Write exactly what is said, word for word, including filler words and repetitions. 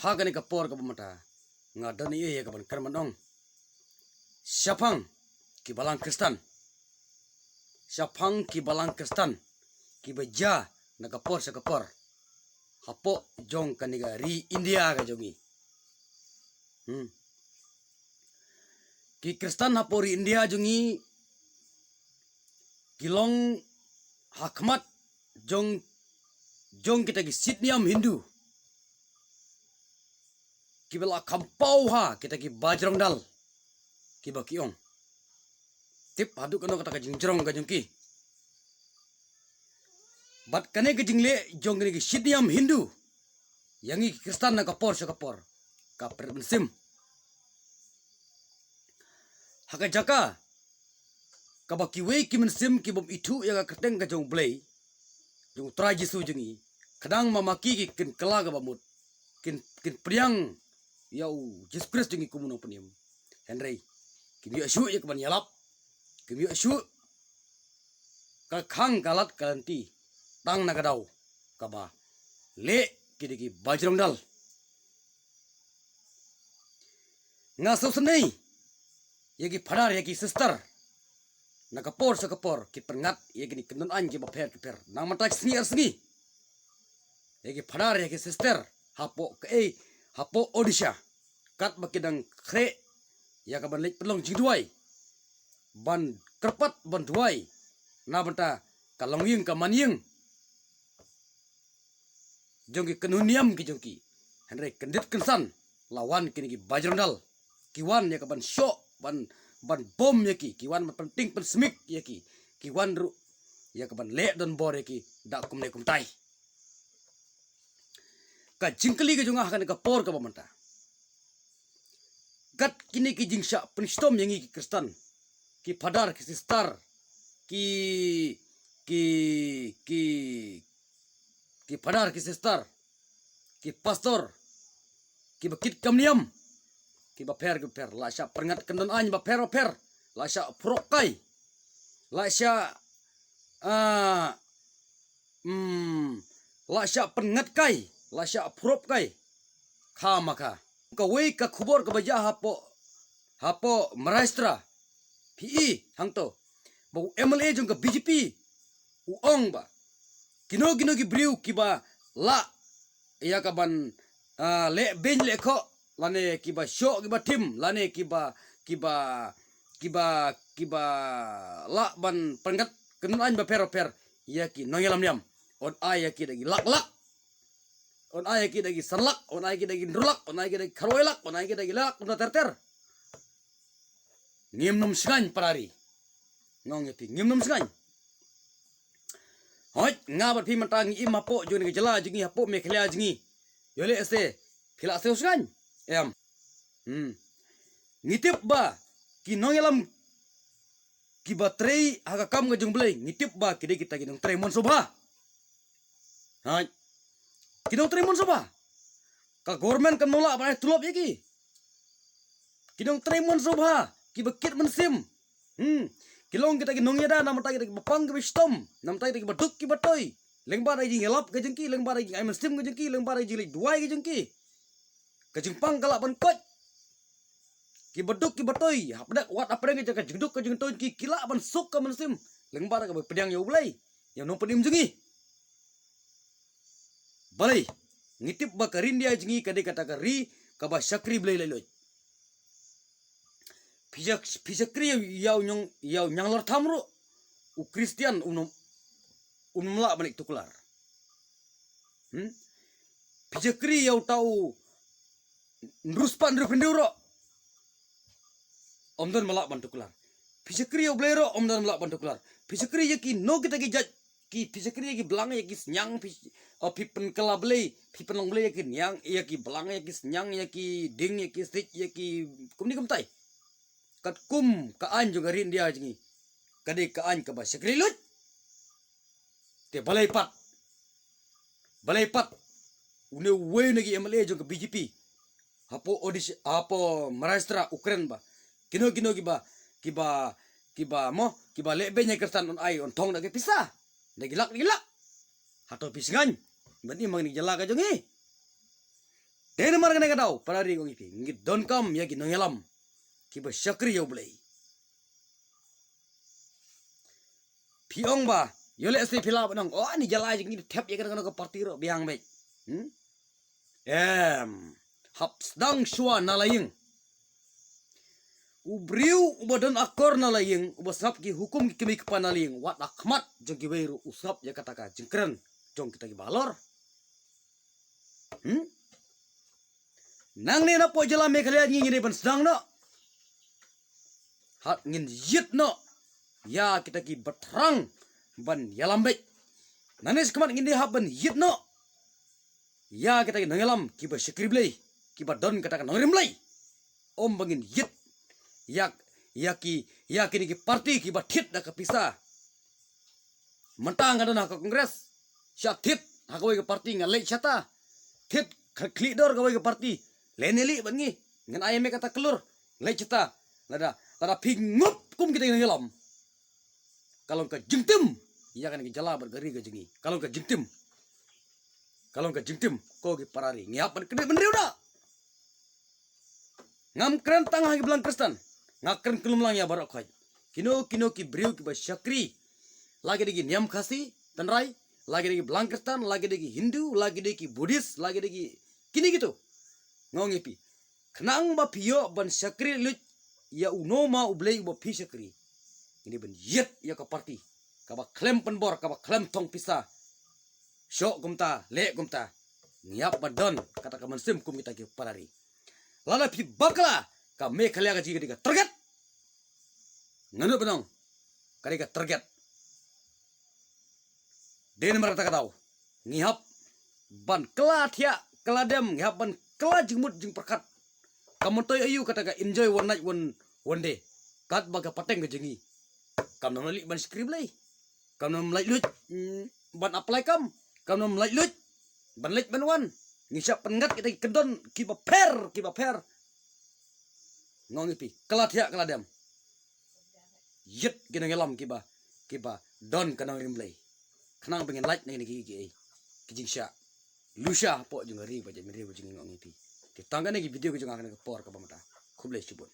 Ha kane ka por kaba mynta nga don ei ei ka ban kren ban ong shaphang ki balang Khristan, shaphang ki balang Khristan kiba jia na ka por sha ka por hapoh jong kane ka ri India ka jong ngi. Hmm. Ki Khristan hapoh ri India jong ngi ki long ha khmat jong, jong kita ki sit niam Hindu kiba la kham paw ha kita ki bajrong dal kiba ki ong. Tip haduh kano kata ka jingjrong ka jong ki. Bad kane ka jingleh jong kane ki sit niam Hindu ïa ngi ki Khristan na ka por sha ka por ka pret mynsiem. Ha ka jaka kaba kiwei ki mynsiem ki bym ithuh ïa ka kyrteng ka jong U Blei, jong U Trai Jisu jong ngi, khnang ma ma ki ki kin kylla kaba mut, kin, kin pdiang ïa U Jisu Khrist jong ngi kum U Nongpynim. Hynrei kim ïoh shuh ïa ka ban ïalap, kim ïoh shuh ka khang ka lad ka lynti tang na ka daw kaba leh ki da ki bajrong dal. Nga sngewsynei ïa ki phadar ïa ki sister, na ka por sha ka por ki pynngat ïa kine ki kynhun aiñ kiba pher ki pher, nang mynta ki sngi ar sngi. Ïa ki phadar ïa ki sister hapoh kaei, hapoh Odisha, katba ki dang khreh ïa ka ban leit pynlong jingduwai, ban kyrpad ban duwai na bynta ka longïing ka manïing jong ki kynhun niam ki jong ki. Hynrei kyndit kynsan la wan kine ki bajrong dal, ki wan ïa ka ban shoh, ban, ban bom ïa ki, ki wan ban pynting pynsmik ïa ki, ki wan ruh ïa ka ban leh donbor ïa ki da kumne kumtai. Ka jingkylli ka jong nga ha kane ka por kaba mynta, kat kine ki jingshah pynshitom ïa ngi ki Khristan, ki phadar ki sister, ki, ki, ki, ki phadar ki sister, ki pastor kiba kit kam niam, kiba pher kiba pher, la shah pynngat kyndon aiñ bapher bapher, la shah pyrkhat kai, la shah, ah, hmm, la shah pynngat kai, la shah pyrkhat kai khamkha. Kawei ka khubor kaba jia hapoh, hapoh Maharashtra, phi i hangto ba u M L A jong ka B J P u ong ba kino kino ki briew kiba lah ïa ka ban, ah, leh beiñ leh khoh, lane kiba shoh kiba thim, lane kiba, kiba, kiba, kiba lah ban pynngat kyndon aiñ bapher bapher ïa ki nongïalam niam, un ai ïa ki da ki lak lak, un ai ïa ki da ki san lak, un ai ïa ki da ki hynriew lak, un ai ïa ki da ki khatwei lak, un ai ïa ki da ki lak, kumta ter ter. Ngim nym sngewthuh para ri. Nga ong ïa phi, ngim nym sngewthuh. Hooid, nga bad phi mynta ngi im hapoh jong ka jylla jong ngi, hapoh Meghalaya jong ngi. Ïoh lehse phi la sngewthuh. Em. Hmm. Ngi tip ba ki nongïalam kiba trei ha ka kam ka jong U Blei, ngi tip ba ki dei kita ki nongtrei mon sngewbha. Hooid. Ki nongtrei mon sngewbha. Ka government kam nang lah ban ai tulop ïa ki. Ki nongtrei mon sngewbha kiba kit mynsiem. Hmm. Ki long kita ki nongïada, namar kita kiba pang kiba shitom, namar kita kiba duk kiba toi. Lyngba da ka jingïalap ka jong ki, lyngba da ka jingai mynsiem ka jong ki, lyngba da ka jingleit duwai ka jong ki, ka jingpang ka lah ban koit. Kiba duk kiba toi, hapdeng wat hapdeng ka jingduk ka jingtoi ki, ki lah ban suk ka mynsiem lyngba da kaba pdiang ïa U Blei, ïa U Nongpynim jong ngi. Balei? Ngi tip ba ka ri India jong ngi ka dei kata ka ri kaba shakri Blei laitluid. Phi shak-, phi shakri ïa u ñiang, ïa u ñianglartham ruh, u Khristan um, um lah ban leit tuklar. Hmm? Phi shakri ïa uta u nruspat nrupyndew ruh, um don ba lah ban tuklar. Phi shakri ïa U Blei ruh, um don ba lah ban tuklar. Phi shakri ïa kino kita ki jait, ki, phi shakri ïa ki blang, ïa ki sniang, phi, o, phi pynkylla Blei, phi pynlong Blei ïa ki niang, ïa ki blang, ïa ki sniang, ïa ki dieng, ïa ki siej, ïa ki kumne kumtai. Katkum ka aiñ jong ka ri India jong ngi, ka dei ka aiñ kaba shakri luid. Te balei pat, balei pat une uwei na ki M L A jong ka B J P hapoh Odisha, hapoh Maharashtra u kren ba kino kino kiba, kiba, kiba mo, kiba leh beiñ ïa ki Khristan un ai, un thong da ki pisa, da ki lak, da ki lak. Hato phi sngewthuh? Ban im ha kane ka jylla ka jong ngi. Te namar kane ka daw, para ri, ong ïa phi, ngi donkam ïa ki nongïalam kiba shakri ïa U Blei. Phi ong ba, ïoh leh seh phi lah ban ong, oh, ani jylla jong ngi thep ïa kane ka party ruh biang beit. Hmm? Em, hap sdang shuwa na la ïing. U briew uba don akor na la ïing, uba sngap ki hukum ki kmie ki kpa na la ïing, wat ha khmat jong kiwei ruh u sngap ïa kata ka jingkren jong kita kiba halor. Hmm? Nangne na poh jylla Meghalaya ngi ngin dei ban sdang noh. Hap ngin ïit noh ïa kita kiba thrang ban ïalam beit. Nangne shakhmat ngin dei hap ban ïit noh ïa kita ki nongïalam kiba shakri Blei, kiba don kata ka nongrim Blei. Ym ba ngin ïit ïa, ïa ki, ïa kine ki party kiba thied da ka pisa. Mynta nga don ha ka Congress, shah thied ha kawei ka party nga leit shata. Thied khlieh dor kawei ka party, lehne leit bad ngi, ngan ai ïa me kata klur, leit shata. Lada, lada phi ngup kum kita ki nongïalam, ka long ka jingtim ïa kane ka jylla bad ka ri ka jong ngi. Ka long ka jingtim. Ka long ka jingtim, ko ki para ri, ngi hap ban kynduh bynriew da. Ngam kren tang ha ki balang Khristan, nga kren khlem lang ïa baroh khoit. Kino kino ki briew kiba shakri, la ki dei ki niam Khasi, tynrai, la ki dei ki balang Khristan, la ki dei ki Hindu, la ki dei ki Buddhist, la ki dei ki kine kito. Nga ong ïa phi, khnang ba phi ïoh ban shakri lut ïa uno ma U Blei uba phi shakri, ngi dei ban ïit ïa ka party kaba khlem pynbor, kaba khlem thong pisa. Shoh kumta, leh kumta. Ngi hap ban don kata ka mynsiem kum kita ki para ri. Lada phi bakla, ka Meghalaya ka jong ngi ka dei ka target. Nga nud ban ong, ka dei ka target. Dei namar kata ka daw, ngi hap ban kylla thiah kylla dem, ngi hap ban kylla jingmut jingpyrkhat. Kam myntoi aïu kata ka enjoy one night, one, one day. Katba ka pateng ka jong ngi, kam nang leit ban shakri Blei, kam nang leit luid, mm, ban apply kam, kam nang leit luid ban leit ban wan. Ngi shah pynngat kita ki kyndon kiba pher, kiba pher. Nga ong ïa phi, kylla thiah kylla dem. Ïit ki nongïalam kiba, kiba don ka nongrim Blei, khnang ba ngin lait na kine ki, ki, ki jingshah lusha hapoh jong ka ri bad jaitbynriew jong ngi, nga ong ïa phi. Te tang kane ki video ka jong nga ha kane ka por kaba mynta. Khublei shibun.